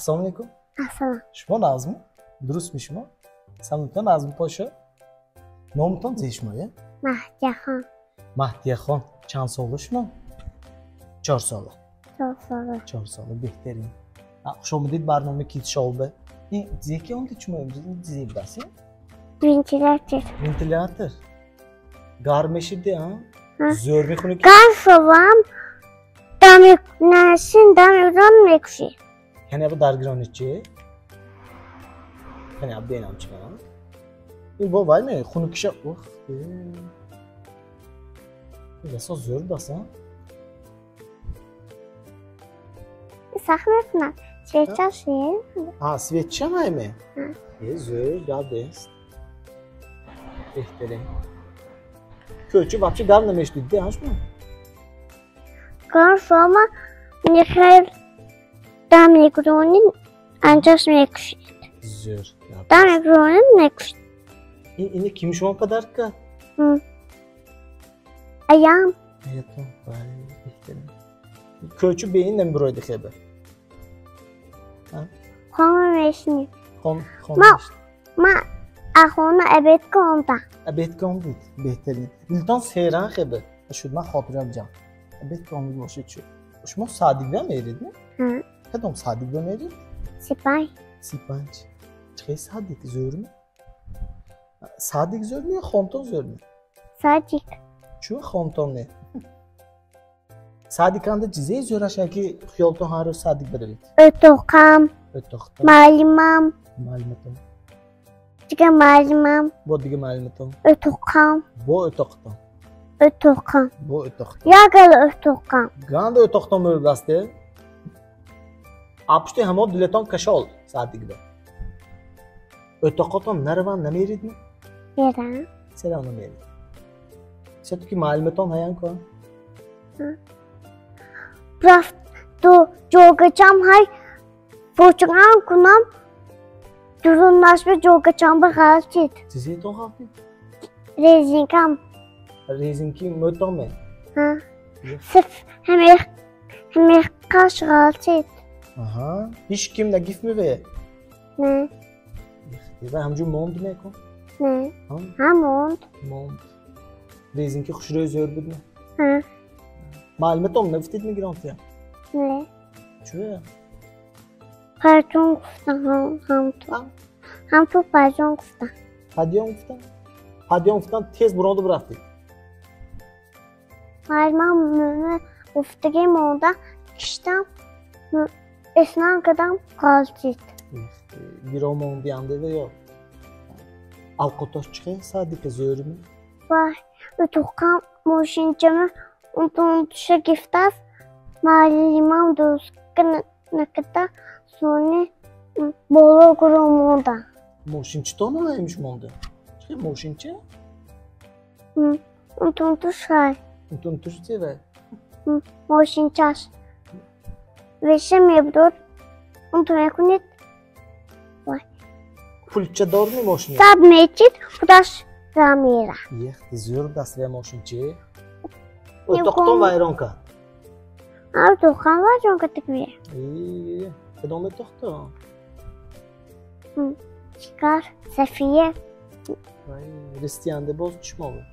Ассалому алайкум. Ассалом. Шумо Назм? Дуруст ми шумо? Саломатон Назм поша? Номтон зе шумо, е? Маҳдияхон. Маҳдияхон. Чанд сола шумо? 4 сола. 4 сола. 4 сола, беҳтарин. Хуш омадед барномаи Kids Show-ба. Ин зе ки омадед шумо имрӯз? Ин зе будааст, е? Вентилятор. Вентилятор. Гарм мешид, а? Зӯр мехонӣ ки? Гарм шавам, дами дамирон мекушӣ. Яъне або даргирони чи? Яъне аб бенам чи ман? Ин бо вай ме хунукиша. Ух, ин расо зӯр будааст, а? Сахт мекунад. Свечаш не? А, свеча вай ме? Е, зӯр, гап нест. Беҳтарин. Кӯча вообще гарм намешудид, де, а шумо? Гарм шума нихел дамигрони анҷош мекушид. Зӯр. Дамигрони мекушид. Ини ким шумо падар кард? Аям. Аятон, вай, беҳтарин. Кӯча бе ин намебуроиди хеба? Хона мешинем. Хона мешинем. Ма ахона обед кардам. Обед кардид, беҳтарин. Дилтон серан хеба. Шуд ман хотирам ҷам. Обед кардид бошед шуд. Шумо садик ба мерид, не? Ҳа. Кадом садик ба мерид? 35. 35. Чӣ садик зӯрми? Садик зӯрми ё хонтон зӯрми? Садик. Чун хонтон не? Садиканда чизе зӯраш ки хиёлтон ҳар рӯз садик баравед? Отоқам. Отоқтон. Муаллимам. Муаллиматон. Дига муаллимам. Бо дига муаллиматон. Отоқам. Бо отоқтон. Отоқам. Бо отоқтон. Ягал отоқам. Ганда отоқтон мӯрдаст, э? Апушти ҳамо дилатон кашол садикда. Отоқотон нараван намеридми? Мерам. Чаро намерид? Чато ки муаллиматон ҳаян ко? Рафт ту ҷогачам ҳай фочган кунам дурунашба ҷогачам ба ғалтид. Чизетон ғалтид? Резинкам. Резинки мӯтоме? Ҳа. Сиф ҳамеқаш ғалтид. Аҳа. Ҳеч ким нагифт меве? Не. Ва ҳамҷун монд мекун? Не. Ҳа, монд. Монд. Резинки хушрӯй зӯр буд ме? Ҳа. Муаллиматон нагуфтид мегирон тия? Не. Чӯя? Парҷон гуфтам ҳамту. Ҳамту парҷон гуфтам. Падиён гуфтам? Падиён гуфтам тез буронду бурафтид. Муаллимам мӯмӯ гуфтагӣ монда киштам эснам кардам ғалтид. Гиро мондиандева ё? Авқотош чӣ хел садика зӯрми? Вай, отоқам мошинчама унтуша гифтааст. Муаллимам дӯстка накарда сони боло гуро монда. Мошинчитон ҳамиш монда? Чӣ хел мошинча? Унтунтуш ҳай. Унтунтуш чӣ вай? Мошинчаш. Веша мебурд. Унту мекунед. Вай. Пулча дорми мошин? Сад мечид, худаш ра мера. Ехти зӯр даст ве мошинчи. Отоқтон вайрон кард. Ҳар отоқам вайрон кард ве. Э, кадом отоқтон? Шикар, Сафия. Вай, ристиянде боз чишмо буд?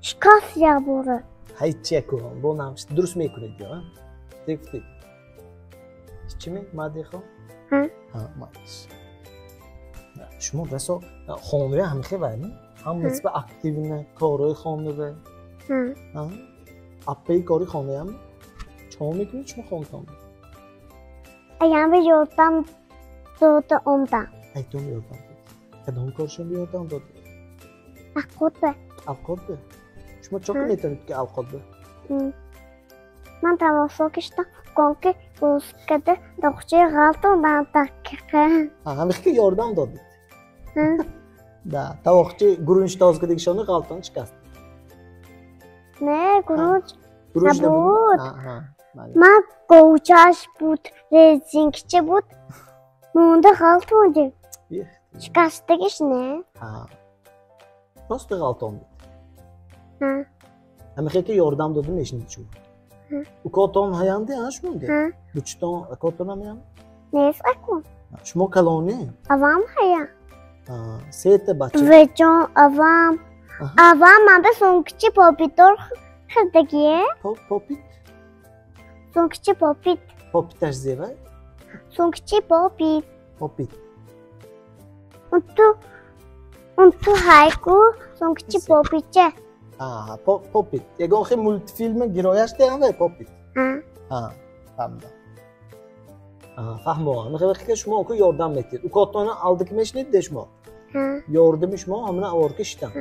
Шикаст як бора. Ҳай чи кун, бо нам дуруст мекунед ё, а? Те гуфтед. Чӣ ме, Мадихон? Ҳа. Ҳа, майш. Шумо расо хонавия ҳамихе вай ми? Ҳам нисба активна корҳои хонаве. Ҳа. Ҳа? Аппаи кори хонаям? Чо мекунед шумо хонатон? Аям ба ёрдам дода омдам. Айтон ёрдам дод. Кадом коршон ёрдам дод? Авқот ба. Авқот ба? Шумо чо метавонед ки авқот ба? Ман тамошо киштам, гонки гӯскада доғчаи ғалтондан дақиқа. Ҳамихи ки ёрдам додед. Ҳа. Да, тавоқчи гурунч тозкадагишонро ғалтон шикаст. Не, гурунч Гурунч набуд. Ҳа, майли. Ман говчаш буд, резинкича буд. Монда ғалтондем. Шикастагиш не? Ҳа. Просто ғалтондед. Ҳа. Ҳамихе ки ёрдам дода мешинед шумо. Ҳа. Укотон ҳаянде, ҳа шумонде? Ҳа. Дучтон акотон ҳам ҳаянд? Нест акун. Шумо калоне? Авам ҳая. Сета бача. Бувеҷон, авам. Авам ман ба сумкачи попитор хирдагие. Попит? Сумкачи попит. Попиташ зева? Сумкачи попит. Попит. Унту ҳайку сумкачи попитча. Попит. Ягон хел мультфилми герояш деам вай попит. Фаҳмидам. Фаҳмо. Ҳамин ки шумо оку ёрдам метиҳед. Укотона алдики мешинед де шумо? Ёрдами шумо ҳамина аворка шитам.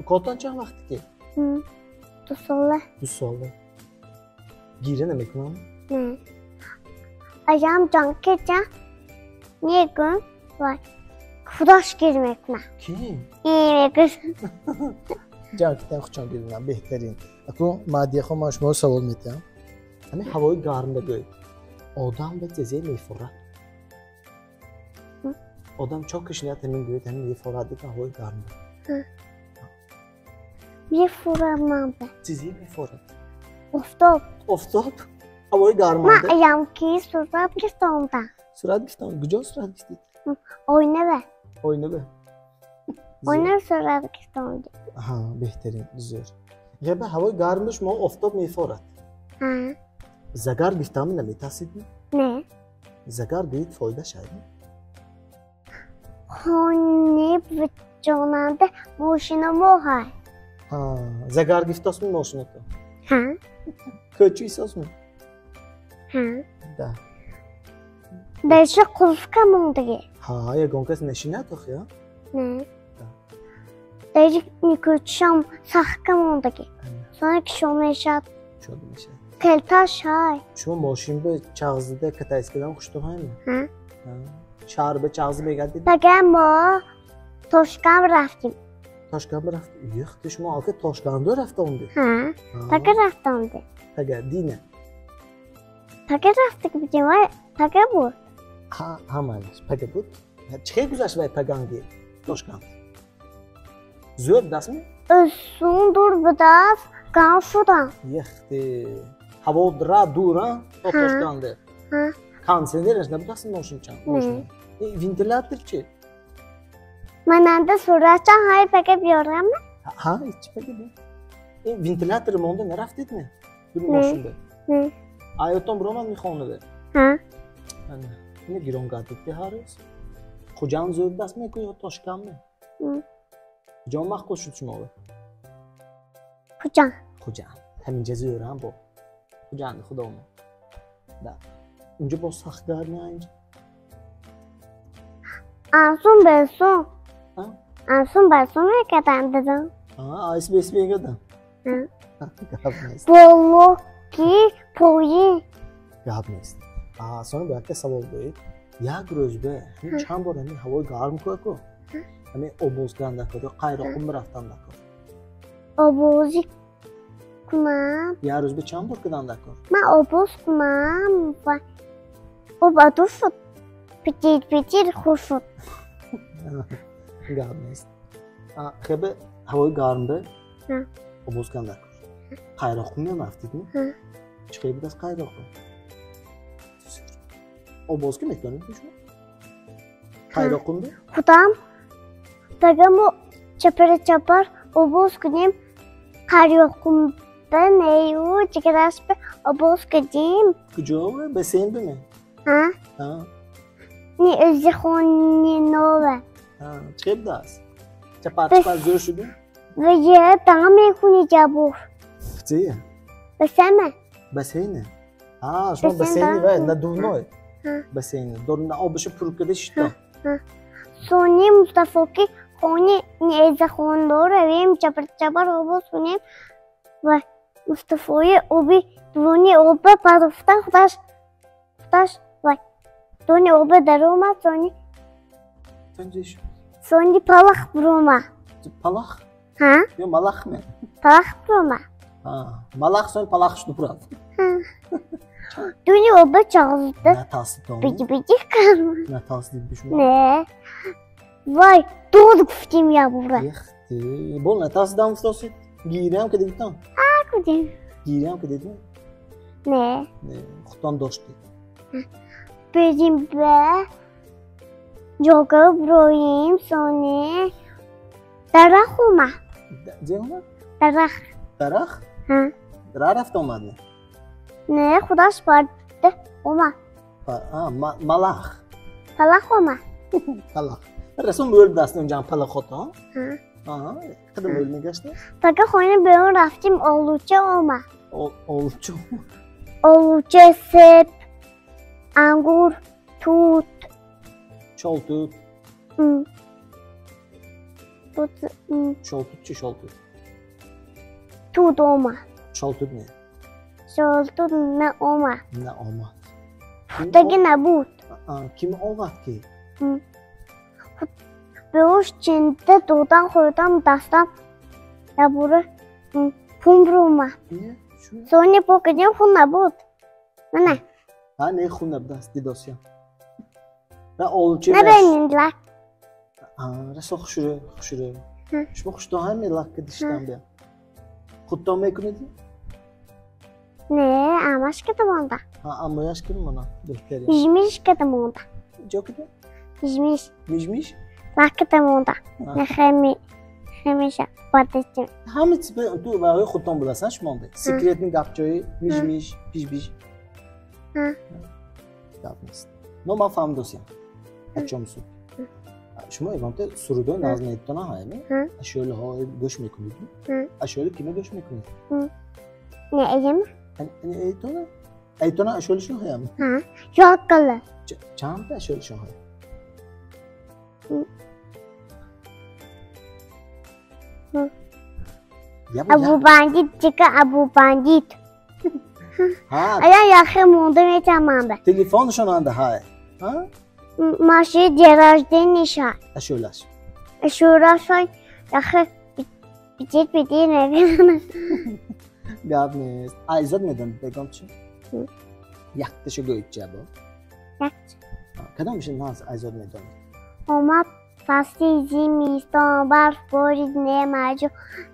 Укотон чанд вақте ки? 2 сола. 2 сола. Гиря намекунам? Не. Аям ҷанкеча негун вай худош гир мекунад. Ки? Мегӯ. Ҷанкитан хучон гир мекунам. Беҳтарин. Аку Маҳдияхон, ман шуморо савол метиҳам. Ҳамин ҳавои гарм бигӯед. Одам ба тезе мефорад. Одам чо кишният ҳамин гӯед, ҳамин мефорад, дика ҳавои гарм. Мефорад ман ба. Тезе мефорад. Офтоб. Офтоб? Ҳавои гарм. Ман аям ки сурат гирифтам. Сурат гирифтам. Куҷо сурат гирифтед? Оина ба. Оина ба. Оина сурат гирифтам. Аҳа, беҳтарин, зӯр. Ғеба ҳавои гарм шумо офтоб мефорад. Ҳа. Загар гирифтам наметарсид? Не. Загар гирифт фоида шайд? Хони бҷонанда мошина мо ҳай. Ҳа, загар гирифтосми мошинато? Ҳа. Кӯчи исосми? Ҳа. Да. Дарша қулфка мондагӣ. Ҳа, ягон кас нашинад охи, ҳа? Не. Дари никӯчишам сахка мондагӣ. Сони кишо мешад. Кушода мешад. Келташ ҳай. Шумо мошин ба чағзида катайскадан хуштон ҳайми? Ҳа. Шаҳр ба чағзи мегардид? Пага мо Тошканд рафтим. Тошканд рафтим? Яхти, шумо алка Тошкандо рафта омдед? Ҳа. Пага рафта омдед. Пага, дина? Пага рафта будем, вай пага буд. Ҳа, ҳа, майлаш, пага буд. Чӣ хел гузашт вай паганги Тошканд? Зӯр будастми? Ӯсун дур будааст, гам шудам. Яхти, ҳаво ра дур, а? То Тошканде. Ҳа. Кондиционераш набудастми мошинча? Не. Вентилятор чи? Мананда суратча ҳай пага биёрам? Ҳа, чӣ пага биёр? Ин вентилятор монда нарафтедми? Дури мошинда? Не. Аётон биромад мехонада? Ҳа. Ина гирон гардидди ҳар рӯз. Хуҷанд зӯр даст мекунӣ ё Тошкандме? Хуҷанд маъқул шуд шуморо? Хуҷанд. Хуҷанд. Ҳаминҷа зӯрам бо. Хуҷанди худомо. Да. Унҷо боз сахт гарми инҷа? Ансун бесун. Ансун бесун мекардам дидам. Айс бес мекардам? Гап нест. Боло ки поин. Гап нест. Сони ба якта савол гӯед. Як рӯз бе ҳамин чанд бор ҳамин ҳавои гарм кӯяку? Ҳамин обоз кунанда кор ё қайроқум рафтанда кор? Обозӣ кунам. Як рӯз бе чанд бор кунанда кор? Ман обоз кунам ва об аду шуд. Питир питир хур шуд. Гап нест. Хебе ҳавои гарм бе обоз кунанда кор. Қайроқум мерафтидми? Чӣ хел будааст қайроқум? Обоз ки метавонед шумо? Қайроқум бе? Худам пага мо чапара чапар обоз кунем, қайроқум бе нею ҷигараш бе обоз кардем. Куҷо бе? Бассейн бе ме? Ҳа? Ҳа. Не, ӯзи хони нове. Ҳа, чӣ хел будааст? Чапар чапар зӯр шуди? Ва е дам мехуни ҷабур. Чӣ? Бассейне. Бассейне? Ҳа, шумо бассейни вай, надувной. Бассейни. Дорна обаша пур карда шита. Сони Мустафо ки хони неэза хондо равем, чапар чапар обоз кунем ва Мустафои оби дуни оба парофтан худаш худаш вай дуни оба даромад, сони сони палах бурома. Палах? Ҳа? Ё малах ме? Палах бурома. Ҳа, малах сони палах шуд бурад. Дуни оба чағзда. Натарсидом? Биди биди кардам. Натарсидед шумо? Не. Вай, дуд гуфтим я бура. Яхти, бол натарсидам гуфтосид? Гирям ки дидтон? Ҳа, гуфтим. Гирям ки дидем? Не. Не, худтон доштед. Берим бе ҷога броим, сони дарах омад. Зе омад? Дарах. Дарах? Ҳа. Ра рафта омад? Не, худаш парда омад. Малах. Палах омад. Палах. Расо мӯл даст унҷа палахото. Ҳа. Аҳа, қадам мӯл мегашта? Пага хона берун рафтим, олуча омад. Олуча? Олуча, себ, ангур, тут. Шолтут. Тут. Шолтут чи шолтут? Тут омад. Шолтут не? Шолтут не омад. Не омад. Пухтагӣ набуд. Ким омад ки? Беуш чинда додан хӯрдам, дастам ябура хун биромад. Сони покидем, хун набуд. Мана. Ҳа, не, хун набуд, аст дидосиям. Ра олучи. Набинин лак. Расо хушрӯ, хушрӯ. Шумо хуштон ҳами лак диштан бия. Худтон мекунед? Не, амаш када монда. Ҳа, амояш када монда. Беҳтарин. Мижмиш када монда. Ҷо када? Мижмиш. Мижмиш? Лак када монда. Хеми, хемиша бадачим. Ҳама чиз ту ваҳои худтон будасан шумонда. Секретни гапчои мижмиш, пижбиш. Ҳа. Гап нест. Но ман фаҳмидосиям. Ачом суд. Шумо ягонта сурудои нағз медитона ҳаями? Ашёлиҳо гӯш мекунед? Ашёли киме гӯш мекунед? Не, эйма. Эйтона? Эйтона ашёлишон ҳаями? Ҳа, ёкала. Чандта ашёлишон ҳая? Абу бандит, чика Абу бандит. Ая яхе монда метаманда. Телефоншон анда ҳай. Ҳа? Маши день рождения. Ашёлаш. Ашёлаш яхе битит битит наверное. Гап нест. Айзод медонед бегом чи? Якташа гӯед чи або? Якта. Кадомша наз айзод медонед? Омад фасли зимистон, барф борид немаҷо,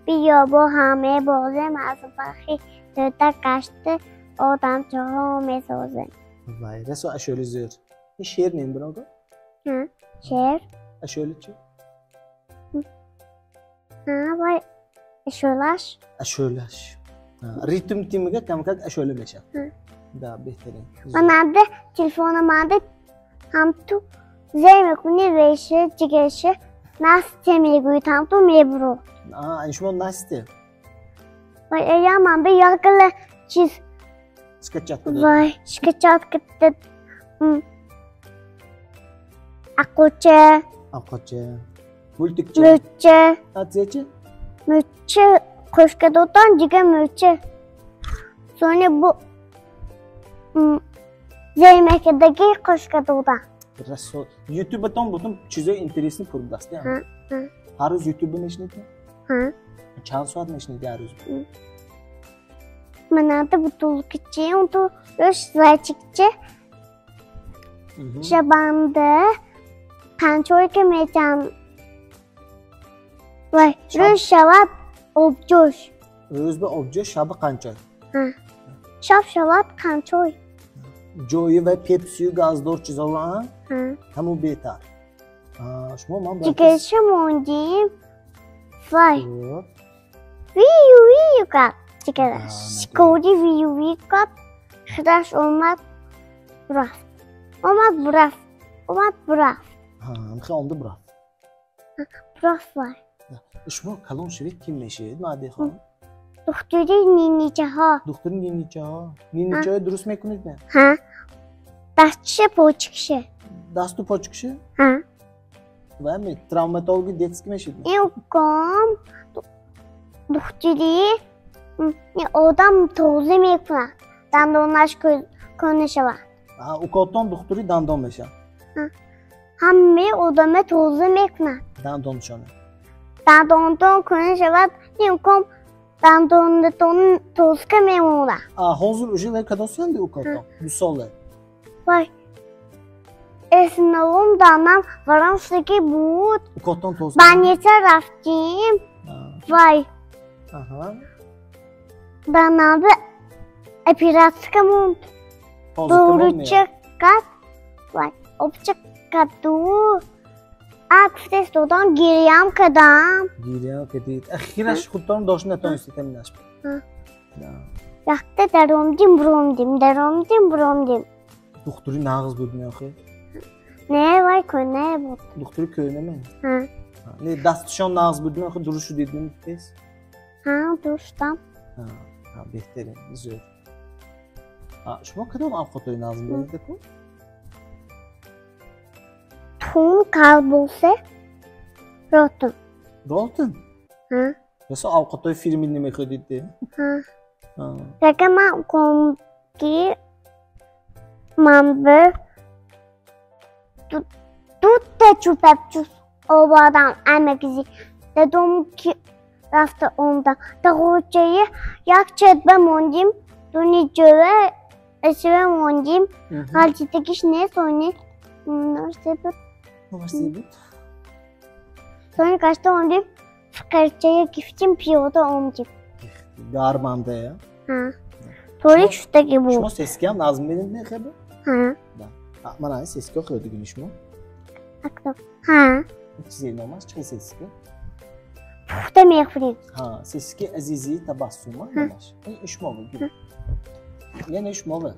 биё бо ҳам мебозем, аз бахи тӯта гашта одамчаҳо месозем. Вай, расо ашёли зӯр. Ин шеър нем бирого? Ҳа, шеър. Ашёли чи? Ҳа, вай, ашёлаш. Ашёлаш. Ритм тимига камкак ашёли мешавад. Да, беҳтарин. Мананда телефономанда ҳамту зер мекунӣ, веша, ҷигаша, Насте мегӯед, ҳамту мебурод. А, шумо Насте? Вай, я ман бе якла чиз. Скачать кардед. Вай, скачать кардед. Ақоча. Ақоча. Мультикча. Мӯча. А, чӣ? Мӯча қӯшка додан, дига мӯча. Сони бу зермакадаги қӯшка додан. Расо. YouTube-атон бутун чизои интересни пур будаст, не? Ҳа, ҳа. Ҳар рӯз YouTube мешунед? Ҳа. Чанд соат мешунед ҳар рӯз? Мананда бутулкачи, унту рӯш зайчикча. Шабанда қанчое ки метам. Вай, рӯз шавад обҷӯш. Рӯз ба обҷӯш, шаба қанчой? Ҳа. Шаб шавад қанчой. Ҷои ва пепсию газдор чизо, а? Ҳа. Ҳамун беҳтар. Шумо ман бояд Ҷигарша мондим. Вай. Хуб. Вию вию кард ҷигараш. А, Шикори вию вию кард. Худаш омад рафт. Омад рафт. Омад рафт. Ҳа, хеле омда рафт. Рафт вай. Шумо калон шавед ким мешавед, Маҳдихон? Духтури ниничаҳо. Духтури ниничаҳо. Ниничаҳо дуруст мекунед не? Ҳа. Дастчиша почкиша. Дасту почкиша? Ҳа. Вай ме травматологи детский мешед? Ин ком духтури одам тоза мекунад. Дандонаш кӯна шавад. Ҳа, укотон духтури дандон мешавад. Ҳа. Ҳамаи одама тоза мекунад. Дандоншона. Дандонтон кӯна шавад, ин ком дандонатон тозка мемонад. А, ҳозир уже вай кадосиянди укотон? Ду сола. Вай. Эсновум данам варам шудаки буд. Укотон тоза. Больница рафтим. Вай. Аҳа. Данамда оператсия монд. Тоза Доруча кард. Вай, обча каду. А гуфтес додан гирьям кардам. Гирьям кардид. Ахираш худтон дошт натонистед ҳаминаш. Якта даромдим, буромдим, даромдим, буромдим. Духтури нағз буд меохи? Не, вай кӯна буд. Духтури кӯна ме? Ҳа. Не, дастшон нағз буд меохи, дуруст шудид тез? Ҳа, дуруст шудам. Ҳа, беҳтарин, зӯр. Шумо кадом авқотҳои нағз мебинед ку? Тухм, колбоса, ротун. Ротун? Ҳа. Расо авқотҳои фирмӣ намехӯрдид де? Ҳа. Пака ман гум ки ман бе дута чӯпапчӯс овардам амакизи. Дадом ки рафта омдам. Тағочаи як четба мондим, дуни ҷова эсива мондим. Ғалтидагиш не сони номаш се буд. Номаш се буд? Сони гашта омдим, фиқирчая гифтим, пиёда омдим. Гарманда. Ҳа. Торик шудаги буд. Шумо сескиам назм медед мехеба? Ҳа. Мана ин сескиҳо хӯрдигини шумо? Акто. Ҳа. Чизе номаш чӣ сески? Пухта мехӯрем. Ҳа, сески азизии табассума номаш. Ин шумо буд. Яъне шумо буд.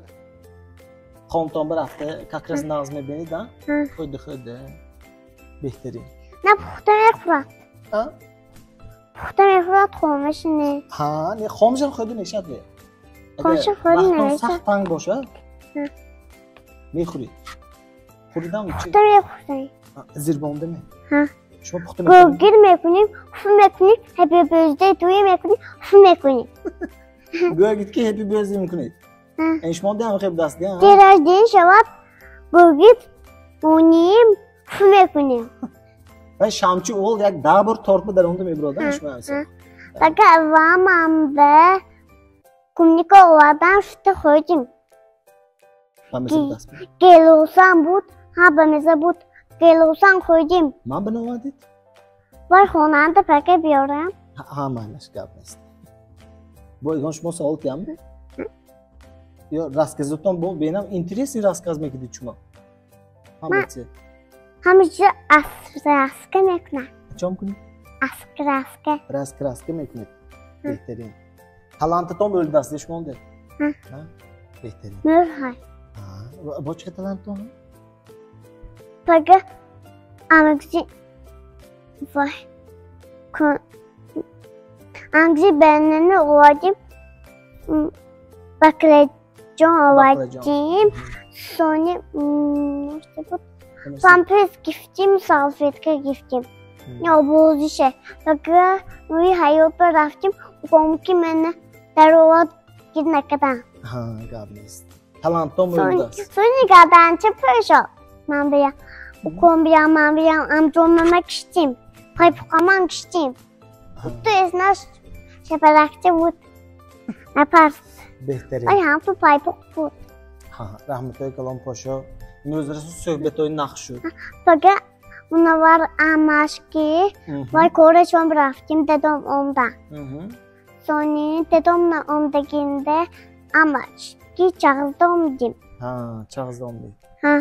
Хонтон бирафта как раз нағз мебинед, а? Хӯрда хӯрда. Беҳтарин. На пухта мехӯрад. А? Пухта мехӯрад, хомаш не. Ҳа, не хомашам хӯрда мешавад ве. Хомаша хӯрда намешавад. Сахт танг бошад. Мехӯред. Хӯрдам чи? Пухта мехӯрем. Зирбонда ме? Ҳа. Шумо пухта мехӯред? Гӯгир мекунем, хуф мекунем, happy birthday to you мекунем, хуф мекунем. Гӯгид ки happy birthday мекунед. Ин шумо дам хеб даст ди? День рождения шавад, гӯгид монем, хуф мекунем. Ва шамчи ол як 10 бор торт даронда мебурад, шумо ҳам. Пака вамам бе кумника овардан шута хӯрдим. Ба меза даст. Гелосан буд, ҳа ба меза буд. Гелосан хӯрдим. Ман ба навадид? Вай хонанда пака биёрам. Ҳа, майлаш гап нест. Бо ягон шумо савол киям? Ё рассказотон бо бенам интересный рассказ мекидид шумо. Ҳама чи? Ҳама чизо раскраска мекунам. Чӣ мекунед? Раскраска. Раскраска мекунед. Беҳтарин. Талантатон бӯлидаст шумо де? Ҳа. Беҳтарин. Мӯрҳай. Бо чӣ талантон? Пага амакзи вай амакзи банана овардим, баклажан овардим, сони памперс гифтим, салфетка гифтим. Обозише. Пага нури ҳаётба рафтим, уком ки мана даровад гир накардам. Ҳа, гап нест. Талантон бӯлидаст. Сони гарданча пӯшо. Ман биям, уком биям, ман биям, амҷомама киштим, пайпуқаман киштим. Ту эснаш шапаракча буд. Напарс. Беҳтарин. Ай ҳам ту пайпуқ буд. Ҳа, раҳматои калом пошо. Имрӯз расо суҳбатҳои нақш шуд. Пага мунаввар амаш ки вай корашон рафтим, дадом омда. Сони дадом наомдагинда амаш ки чағзда омдим. Ҳа, чағзда омдим. Ҳа.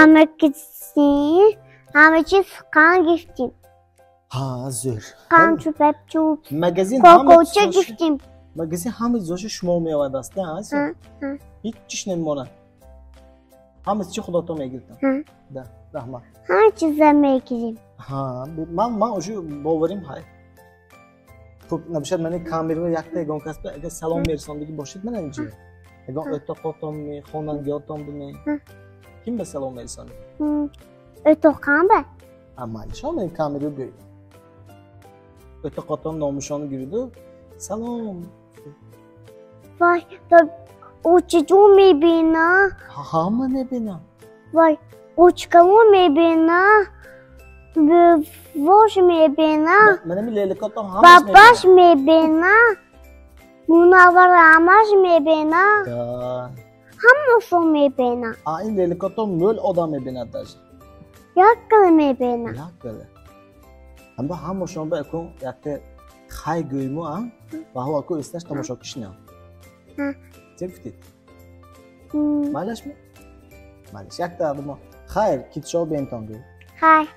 Амакиси ҳама чиз қанд гифтим. Ҳа, зӯр. Қанд, чӯпапчӯп. Магазин Кокоча гифтим. Магазин ҳама чизошо шумо меовард аст, ҳа? Ҳеҷ чиш намемонад. Ҳама чизи худатон мегирифтам. Да, раҳмат. Ҳама чиза мегирим. Ҳа, ман уже боварим ҳай. Хуб, набошад мани камера якта ягон кас агар салом мерасондагӣ бошед мана инҷо. Ягон o'toqotонми, хонангиётонбими? Ким ба салом мерасонед? O'toqam ба. А майли, шумо мани камера гӯед. O'toqotон номушонро гириду салом. Вай, очиҷон мебина. Ҳама мебинам. Вай, очкаво мебина. Бувош мебина. Манами леликотон ҳамаш мебина. Бабаш мебина. Мунаввар амаш мебина. Ҳамашон мебина. А ин леликотон мӯл одам мебинад даже. Як гала мебина. Як гала. Ҳамба ҳамашон ба акун якта хай гӯйму, а? Ва ҳо аку исташ тамошо кишнам. Чӣ гуфтед? Майлашми? Малиш, якта мо хайр, китшо бентон гӯ. Хайр.